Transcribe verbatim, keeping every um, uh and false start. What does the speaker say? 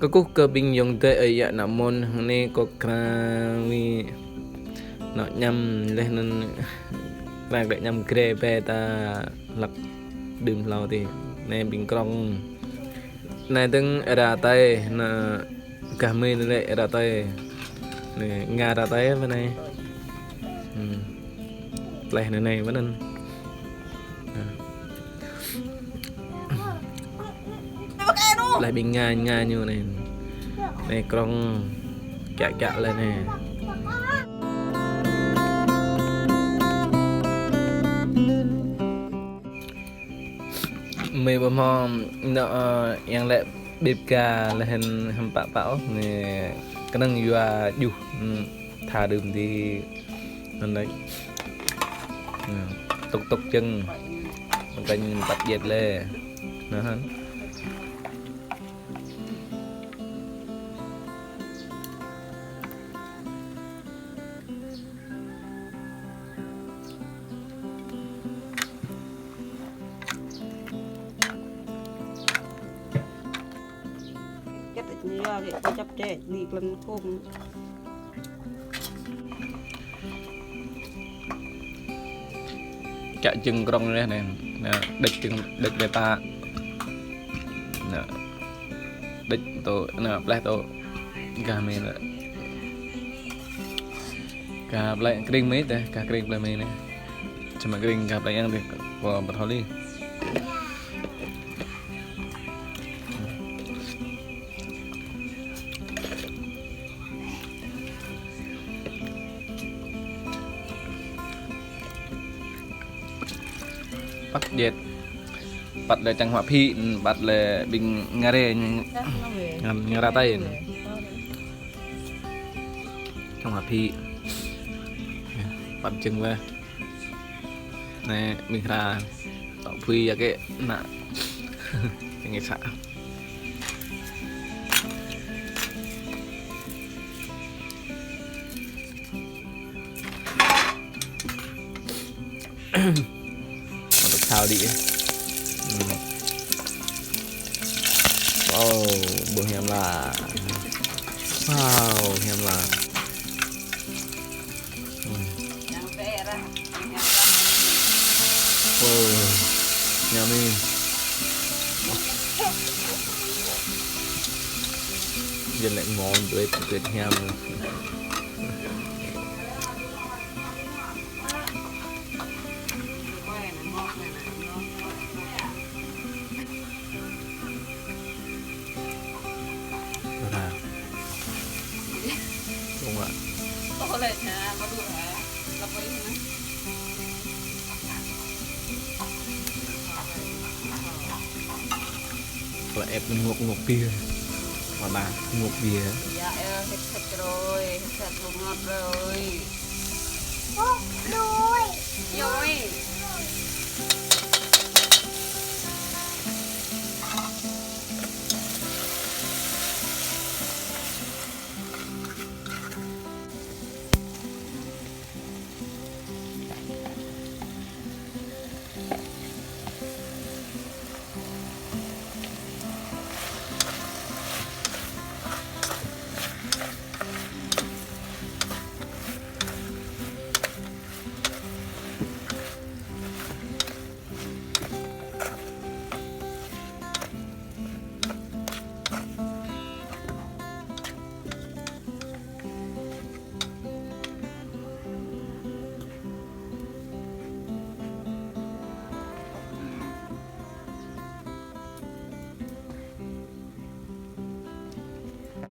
Kơkuh kơ ƀing ayŏng adơi ơi yă ană mơnuih hăng anai kâo kra wĭt nao añăm laih anŭn kra glaĭ añăm grê bĕ ta hlăk đưm hlâo tih. Anai ƀing krŏng. Anai dơ̆ng ara tơi, anai gah mơi anai lĕ ara tơi. Anai ngă ara tơi pơ anai. Hmm. Tơlơi anai anai pơ anŭn. Tơlơi ƀing Nga, Nga ñu anai. Anai krŏng kiă kiă lĕ anai. Mơi ƀu hmâo anŏ, ơ, yang lĕ bĕp ga lĕ hơ̆n hơ̆m pă pă ôh, anai kơnơ̆ng yua juh, hmm, tha đưm tih. Anŭn đôč. Anai, tŭk tŭk čơ̆ng. Mơ̆ng kanh păt djĕt lĕ. Anŭn hă. Kĕt ñu yua kĕ kơ čăp čĕ, đĭ klăn khŏm. Čă čơ̆ng krŏng anai anai. Anai, đĕč čơ̆ng, đĕč đe ta. Anai. Đĕč tŏ, anai, pleh tŏ. Gah mơi anai. Gah pleh kring mơi tih, gah kring pleh mơi anai. Čơmă kring gah pleh yang tih, kâo ƀu thâo lĕ. Păt djĕt. Păt lĕ čang hua phi, păt lĕ ƀing ngă rê, ngă, ngă ara tơi. Čang hua phi. Păt čơ̆ng wĕh. Anai, ƀing hra. Tŏ phui yua kĕ ană. Čang kĕ să. Mă tŏ thâo đĭ. Hmm. Wow, ƀuh hiam la. Wow, hiam la. Hmm. Wow, yummy. Jing lĕ ngon, tui, tui hiam. Rơra. Đúng ạ. Ô, lĕ hă, mă đu hă? Lăp ƀơi hă? Lăp ĕp ngŏk ngŏk bia. Mă đa ngŏk bia. Yă, ơ, hĕt hĕt rồi, hĕt hĕt ngŏk ngŏk rồi.